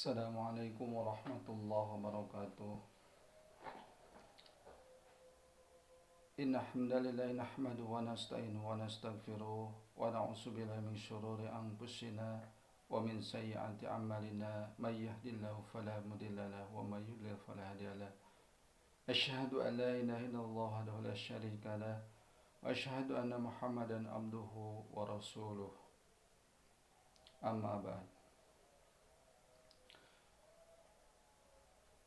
Assalamualaikum warahmatullahi wabarakatuh. Inna hamdalillah nahmadu wa nasta'inu wa nastaghfiruh wa na'udzu billahi min syururi anfusina wa min sayyiati a'malina may yahdihillahu fala mudilla lahu wa may yudlil fala hadiya lahu. Asyhadu an la ilaha illallah wahdahu la syarika lah wa asyhadu anna Muhammadan abduhu wa rasuluh. Amma ba'd.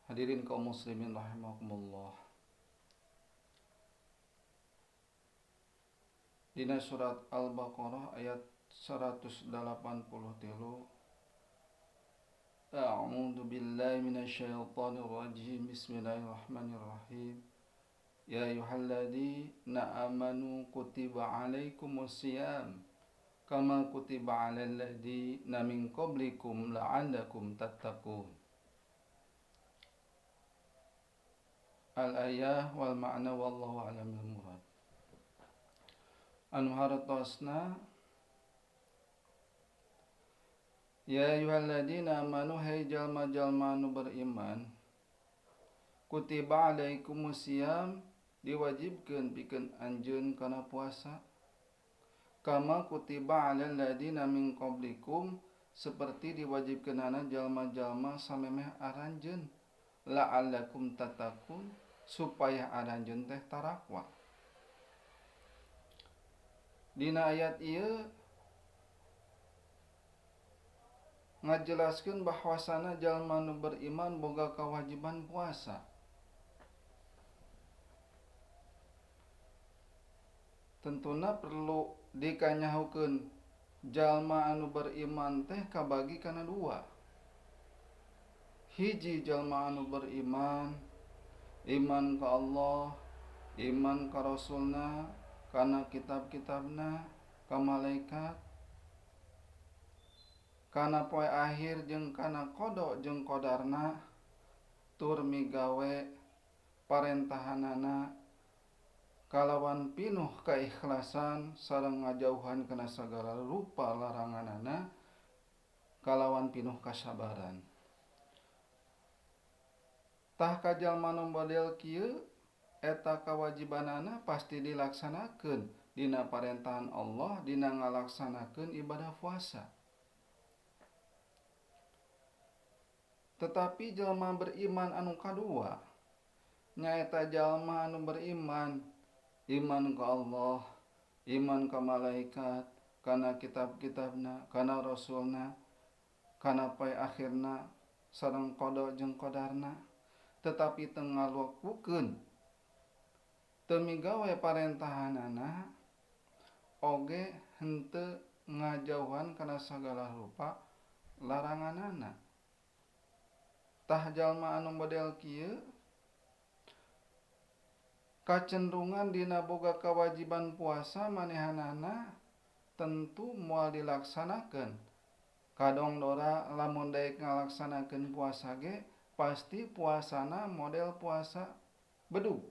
Hadirin kaum muslimin rahimakumullah. Dina surat Al-Baqarah ayat 183. A'udzu billahi minasyaitonir rajim. Bismillahirrahmanirrahim. Ya ayyuhalladzina amanu kutiba alaikumusiyam kama kutiba alal ladzina min qablikum la'allakum tattaqun. Al-ayah wal ma'na wallahu a'lam bil murad. Anu hartosna ya ayyuhalladzina amanu, hai jalma-jalma anu beriman, kutiba alaikumusiyam, diwajibkeun pikeun anjeun kana puasa, kama kutiba alal ladzina min qablikum, seperti diwajibkeunana jalma-jalma samemeh aranjeun, la'allakum tattaqun, supaya aranjeun teh tarakwa. Dina ayat ieu ngajelaskeun bahwasana jalma nu beriman boga kewajiban puasa. Tentuna perlu dikanyahukeun jalma anu beriman teh kabagi kana dua. Hiji jalma anu beriman, iman ka Allah, iman ka Rasulna, kana kitab-kitabna, ka malaikat, kana poe akhir jeung kana qada jeung qadarna, tur migawe parentahanana kalawan pinuh keikhlasan sareng ngajauhan kana sagala rupa laranganana kalawan pinuh kasabaran. Tah ka jalma nu model kieu eta kawajibanana pasti dilaksanakeun dina parentahan Allah dina ngalaksanakeun ibadah puasa. Tetapi jalma beriman anu kadua nyaeta jalma anu beriman, iman ka Allah, iman ka malaikat, kana kitab-kitabna, kana rasulna, kana poe akhirna, sareng qada jeung qadarna, tetapi teu ngalakukeun, teu migawe parentahanana, oge henteu ngajauhan kana sagala rupa laranganana. Tah jalma anu model kieu kacenderungan dina boga kewajiban puasa manehanana tentu moal dilaksanakeun. Kadong dora lamun daek ngalaksanakeun puasa ge pasti puasana model puasa bedug.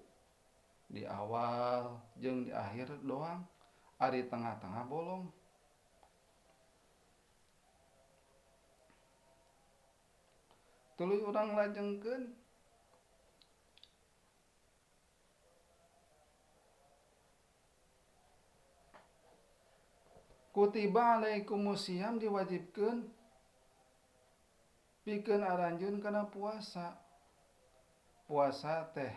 Di awal jeung di akhir doang, ari tengah-tengah bolong. Tuluy urang lajengkeun kutiba alaikumusiyam, diwajibkeun pikeun aranjeun kana puasa. Puasa teh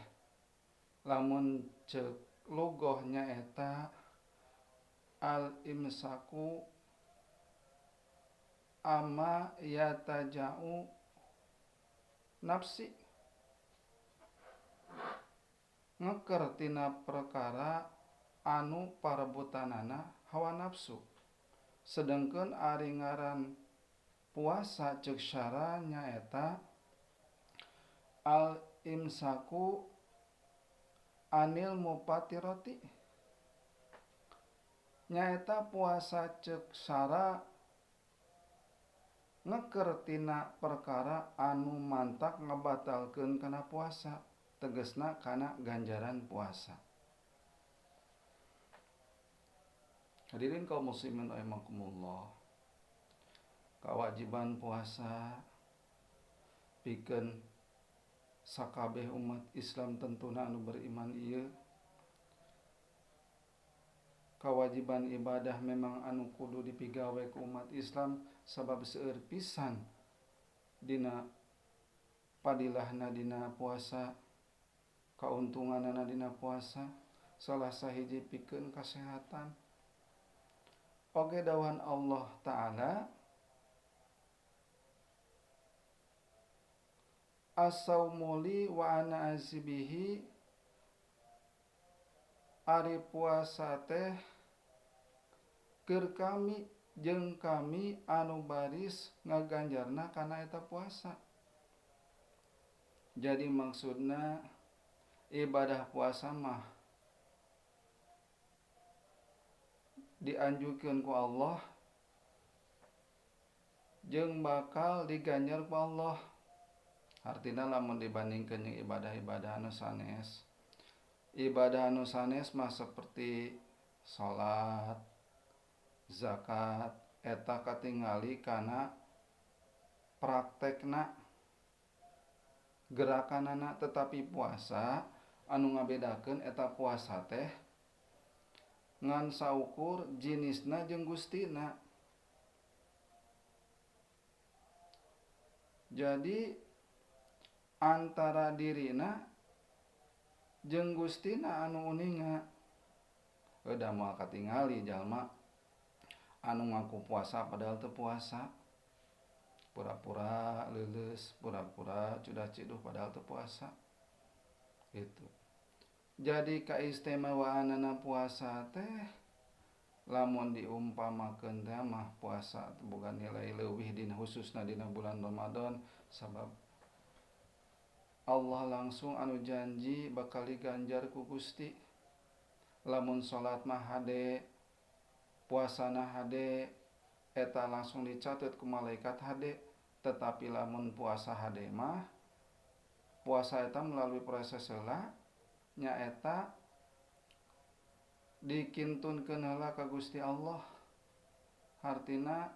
lamun ceuk lugoh nyaeta al imsaku ama yataja'u nafsi, ngeker tina perkara anu parebutanana hawa nafsu. Sedengkeun ari ngaran puasa ceuk syara nyaeta al imsaku anil mufatirati, nyaeta puasa ceuk syara ngeker tina perkara anu mantak ngabatalkeun kana puasa, tegesna kana ganjaran puasa. Hadirin kaum muslimin rahimakumullah, kewajiban puasa Pikeun sakabeh umat Islam tentuna anu beriman ieu kawajiban ibadah memang anu kudu dipigawe ku umat Islam sabab seueur pisan dina padilahna dina puasa, kauntunganana dina puasa, salah sahiji pikeun kasehatan. Oge dawuhan Allah Ta'ala, as-saumu li wa ana azibihi, ari puasa teh keur kami jeung kami anu baris ngaganjarna kana eta puasa. Jadi maksudna ibadah puasa mah dianjurkeun ku Allah jeung bakal diganjar ku Allah. Artina lamun dibandingkeun jeung ibadah-ibadah anu sanes, ibadah anu sanes mah seperti salat, zakat, eta katingali kana praktekna, gerakanana, tetapi puasa anu ngabedakeun eta puasa teh ngan saukur jenisna jeung gustina. Jadi antara dirina jeung gustina anu uninga. Udah moal katingali jalma anu ngaku puasa padahal teu puasa, pura-pura leuleus, pura-pura cudah ciduh padahal teu puasa. Gitu. Jadi kaistimewaanana puasa teh lamun diumpamakeun teh mah puasa boga nilai leuwih dina khususna dina bulan Ramadan, sabab Allah langsung anu janji bakal diganjar ku Gusti. Lamun salat mah hade, puasana hade, eta langsung dicatet ku malaikat hade. Tetapi lamun puasa hade mah, puasa eta melalui proses heula nyaeta dikintunkeun heula ka Gusti Allah. Hartina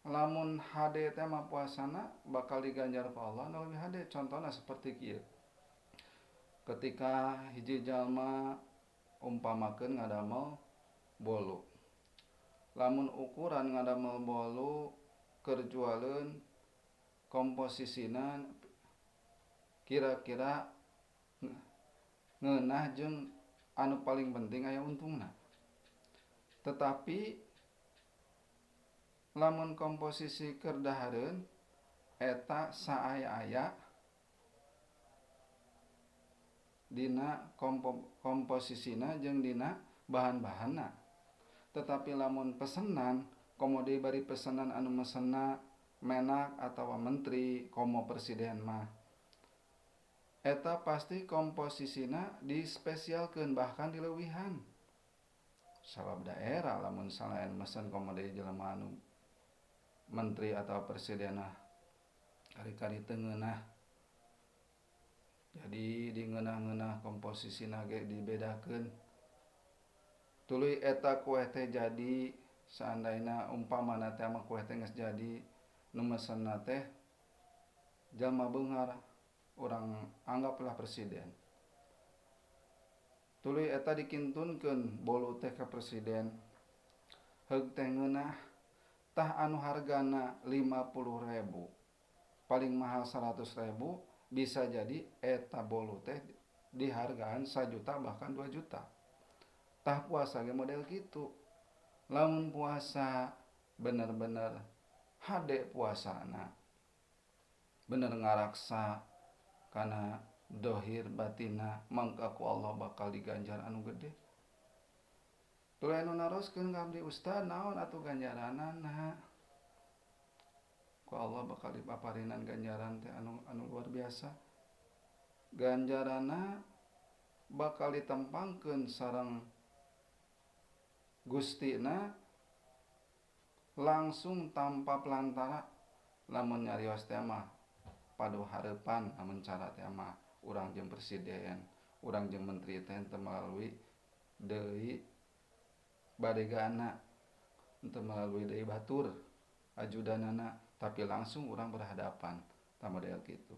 lamun hade teh mah puasana bakal diganjar ku Allah nu leuwih hade. Contohna seperti kieu. Ketika hiji jalma umpamakeun ngadamel bolu, lamun ukuran ngadamel bolu keur jualeun komposisina kira-kira ngeunah jeung anu paling penting aya untungna. Tetapi lamun komposisi keur dahareun eta saaya-aya dina komposisina jeung dina bahan-bahanna. Tetapi lamun pesenan komo deui bari pesenan anu mesenna menak atawa menteri komo presiden mah, eta pasti komposisina dispesialkeun bahkan dileuwihan. Sabab daerah lamun salain mesen komo deui jelema anu menteri atau presiden mah kari-kari teu ngeunah. Jadi di ngeunah-ngeunah komposisina ge dibedakeun. Tuluy eta kue teh jadi, seandaina umpamana teh mah kue teh geus jadi, nu mesenna teh jalma beunghar, urang anggaplah presiden. Tuluy eta dikintunkeun bolu teh ka presiden. Heug teh ngeunah, tah anu hargana 50.000, paling mahal 100.000, bisa jadi eta bolu teh dihargaan 1 juta bahkan 2 juta. Tah puasa ge model kitu. Lamun puasa bener-bener hade puasana, bener ngaraksa kana dohir batina, mangka ku Allah bakal diganjar anu gede. Tuluy anu naroskeun ka abdi, Ustaz naon atuh ganjaranana? Ku Allah bakal dipaparinan ganjaran teh anu luar biasa. Ganjarana bakal ditempangkeun sareng Gustina langsung tanpa pelantara. Lamun nyarios teh mah padu hareupan, lamun cara teh mah urang jeung presiden, urang jeung menteri teh teu melalui deui badegana, teu melalui deui batur ajudanana. tapi langsung urang berhadapan tah model kitu.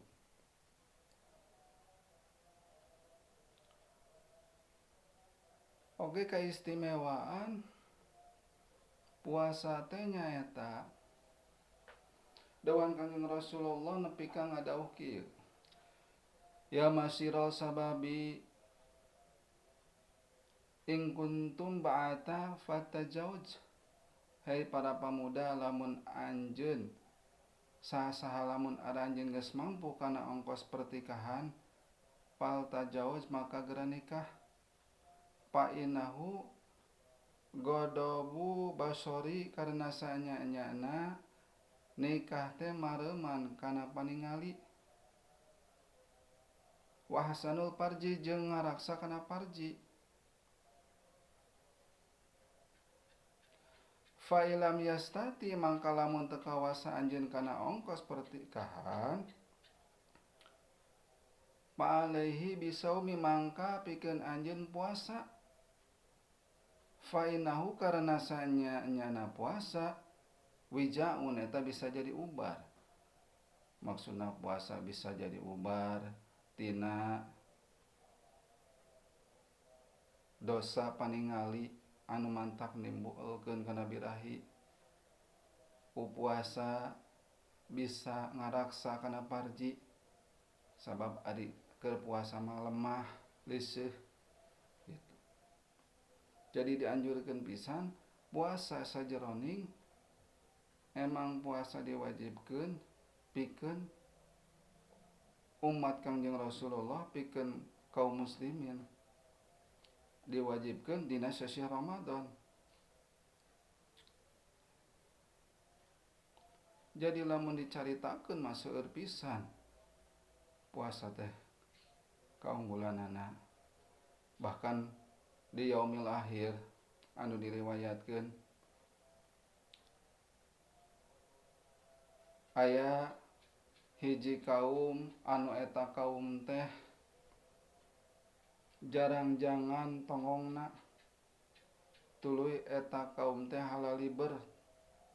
Oge kaistimewaan puasa teh nyaeta dawuhan Kangjeng Rasulullah nepi ka ngadawuh kieu, ya masyiral sababi ing kuntum ba'ata fatajawj, hei para pamuda lamun anjeun saha-saha lamun aranjeun geus mampu kana ongkos pertikahan fal tajawj maka geura nikah, fa innahu godobu basori karena sanya-nyana nikah teh mareuman kana paningali, wa hasanul parji jeung ngaraksa kana parji. Fa ilam yastati mangka lamun teu kawasa anjeun kana ongkos pertikahan fa alaihi bisaumi mangka pikeun anjeun puasa, fa innahu karena sanya-nyana puasa wijaun eta bisa jadi ubar. Maksudna puasa bisa jadi ubar tina dosa paningali anu mantak nimbulkeun kana birahi. Ku puasa bisa ngaraksa kana parji sabab ari keur puasa mah lemah leuseuh gitu. Jadi dianjurkeun pisan puasa sajeroning emang puasa diwajibkeun pikeun umat Kangjeng Rasulullah, pikeun kaum muslimin, diwajibkeun dina sasih Ramadan. Jadi lamun dicaritakeun mah seueur pisan puasa teh kaunggulanana. Bahkan di yaumil akhir anu diriwayatkeun aya hiji kaum anu eta kaum teh jarang-jangan tongongna, tuluy eta kaum teh halaliber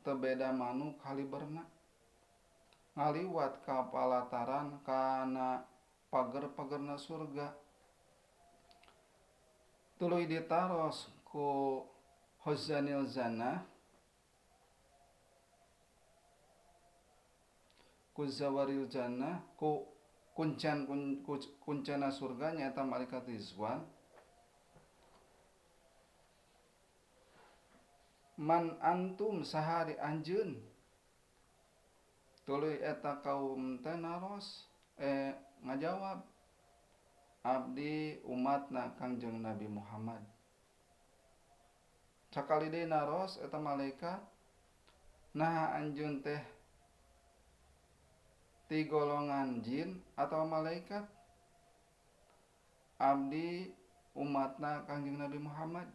teu beda manuk haliberna, ngaliwat ka palataran kana pager-pagerna surga, tuluy ditaros ku Khazanil Jannah, ku Zawaril Jannah, ku kuncen, ku kuncena surga nyaeta malaikat Rizwan, man antum sahari anjeun, tuluy eta kaum teh naros ngajawab abdi umatna Kangjeng Nabi Muhammad. Sakali deui naros eta malaikat, naha anjeun teh ti golongan jin atau malaikat? Abdi umatna Kangjeng Nabi Muhammad.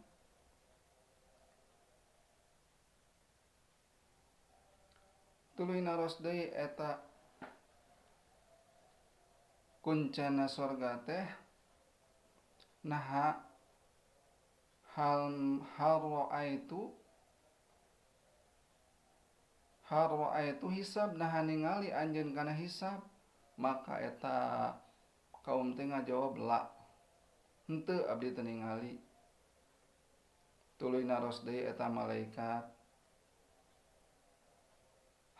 Tuluy naros deui eta kuncana sorga teh, naha hal hal ra'aitu hisab, naha ningali anjeun kana hisab? Maka eta kaum teh ngajawab la, henteu abdi teu ningali. Tuluy naros deui eta malaikat,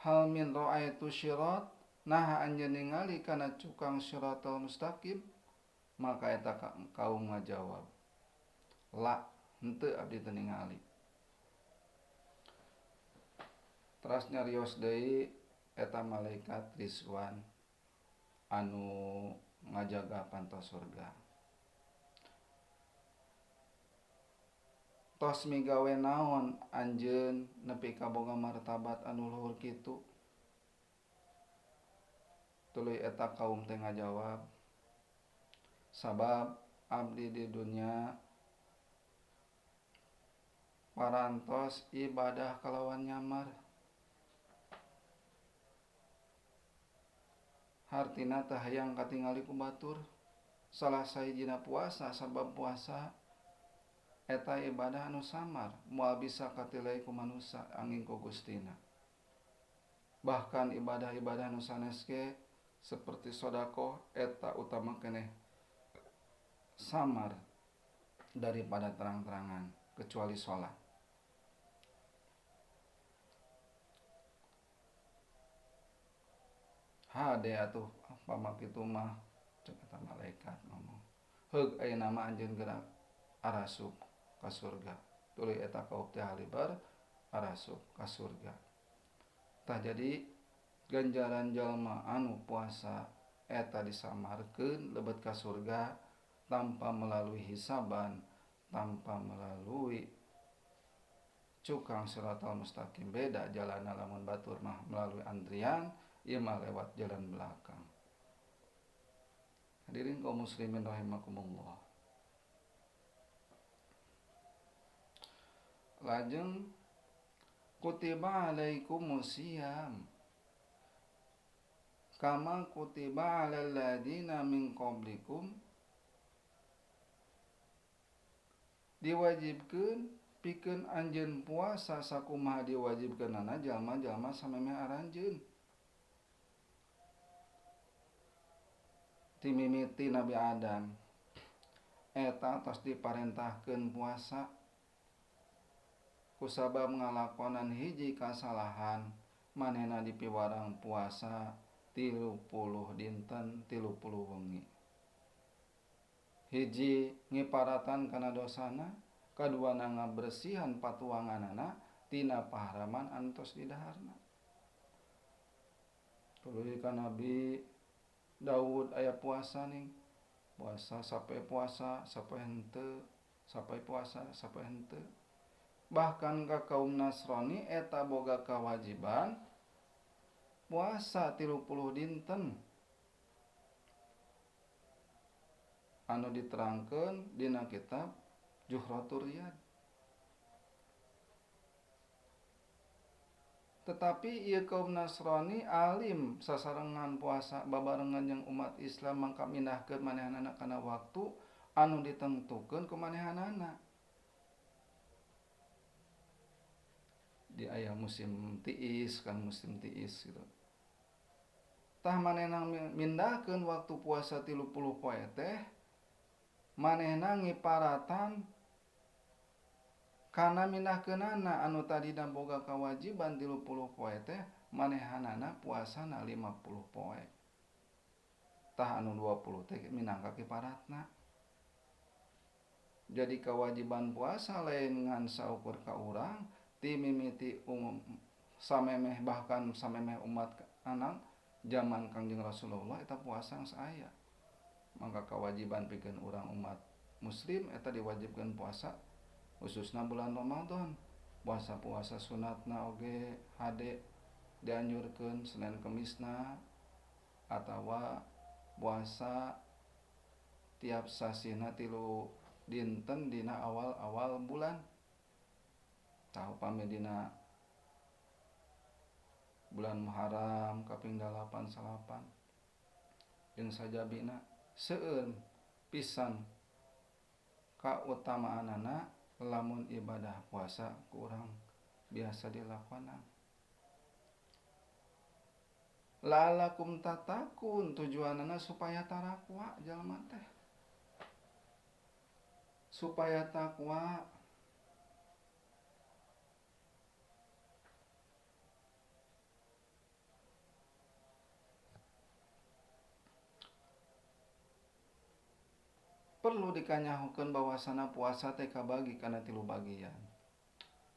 hal min ra'aitu syirat, naha anjeun ningali kana cukang syiratal mustaqim? Maka eta kaum ngajawab la, henteu abdi teu ningali. Teras nyarios deui eta malaikat Rizwan anu ngajaga pantos surga, tos migawe naon anjeun nepi ka boga martabat anu luhur kitu? Tuluy eta kaum teh ngajawab, sabab abdi di dunya parantos ibadah kalawan nyamar, hartina teh hayang katingali ku batur. Salah sahijina puasa, sabab puasa eta ibadah anu samar, moal bisa katilai ku manusa angin ku Gustina. Bahkan ibadah-ibadah nu sanes ge seperti sedekah eta utama keneh samar daripada terang-terangan kecuali sholat. Hade atuh pama kitu mah cek eta malaikat ngomong. Heug ayeuna mah anjeun geura arasup ka surga. Tuluy eta kaum teh halibar arasup ka surga. Tah jadi ganjaran jalma anu puasa eta disamarkeun lebet ka surga tanpa melalui hisaban, tanpa melalui cukang siratal mustaqim. Beda jalanna lamun batur mah melalui antrian, ieu mah lewat jalan belakang. Hadirin kaum muslimin rahimakumullah. Lajeng kutiba alaikumusiyam kama kutiba alal ladina min qablikum, diwajibkeun pikeun anjeun puasa sakumaha diwajibkeunana jalma-jalma samemeh aranjeun. Ti mimiti Nabi Adam eta tos diparentahkeun puasa kusabab ngalakonan hiji kasalahan manehna dipiwarang puasa 30 dinten 30 wengi. Hiji ngiparatan kana dosana, kaduana ngabersihan patuanganana tina paharaman anu tos didaharna. Tuluy ka Nabi Daud aya puasa ning, puasa sampai puasa sampai henteu, sampai puasa sampai henteu. Bahkan ka kaum Nasrani eta boga kewajiban puasa 30 dinten anu diterangkeun dina kitab Juhratur Riyad. Tetapi ieu kaum Nasrani alim sasarengan puasa babarengan jeung umat Islam mangka mindahkeun manehanana kana waktu anu ditentukeun ku manehanana. Di aya musim tiis kan, musim tiis gitu. Tah manehna mindahkeun waktu puasa 30 poe teh manehna ngiparatan kana mindahkeunana anu tadina boga kewajiban 30 poe teh manehanana puasana 50 poe. Tah anu 20 teh minangka kiparatna. Jadi kewajiban puasa lain ngan saukur ka urang ti mimiti umum samemeh bahkan samemeh umat anang zaman Kangjeng Rasulullah eta puasa geus aya. Maka kewajiban pikeun urang umat muslim eta diwajibkeun puasa khususna bulan Ramadan. Puasa-puasa sunatna oge hade dianjurkeun Senin Kemisna atawa puasa tiap sasina 3 dinten dina awal-awal bulan. Tah upami dina bulan Muharram kaping 8 salapan jeung sajabina seueur pisan kautamaanana lamun ibadah puasa kurang biasa dilakonan. La'allakum tatakun tujuanana supaya tarakwa jalma teh, supaya takwa. Perlu dikanyahukeun bahwasana puasa teh kabagi kana 3 bagian.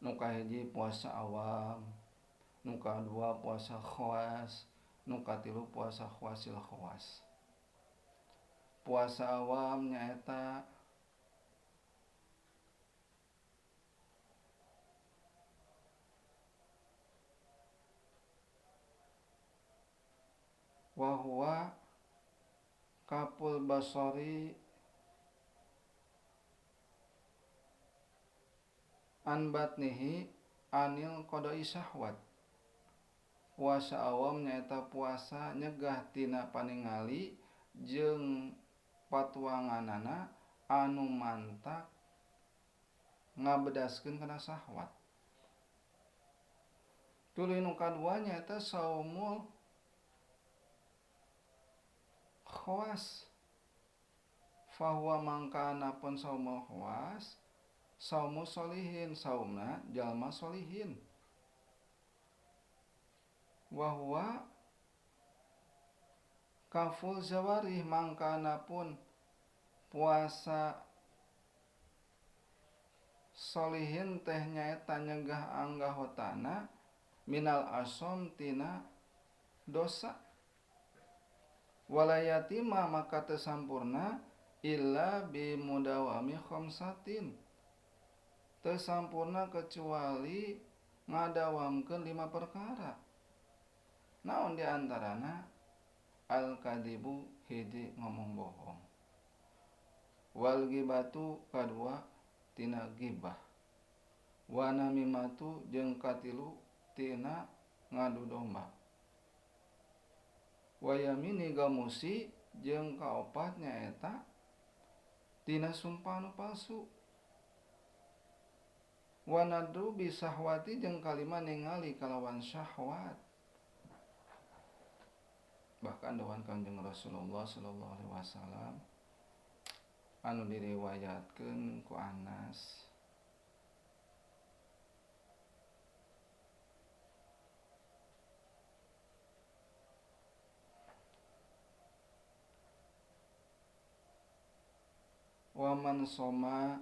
Nu kahiji puasa awam, nu kadua puasa khawas, nu katilu puasa khawasil khawas. Puasa awam nyaeta wa huwa kapul basari an batnihi anil qada'i syahwat. Puasa awam nyaeta puasa nyegah tina paningali jeung patuanganana anu mantak ngabedaskeun kana syahwat. Tuluy nu kadua nyaeta saumul khawas. Fahuwa mangkana pun saumul khawas saumu solihin, saumna jalma solihin. Wa huwa kaful jawarih mangkana pun puasa solihin teh nyaeta nyegah anggahotana minal asom tina dosa. Walayatima maka teu sampurna illa bimudawami khamsatin, teu sampurna kecuali ngadawamkeun 5 perkara. Naon di antarana? Al-kadibu hiji ngomong bohong, wal gibatu kadua tina gibah, wa namimatu jeung katilu tina ngadu domba, wa yamini gamusi jeung kaopat nyaeta tina sumpah nu palsu, wa nadru bisahwati jeung kalima ningali kalawan syahwat. Bahkan dawuhan Kanjeng Rasulullah sallallahu alaihi wasallam anu diriwayatkeun ku Anas, wa man soma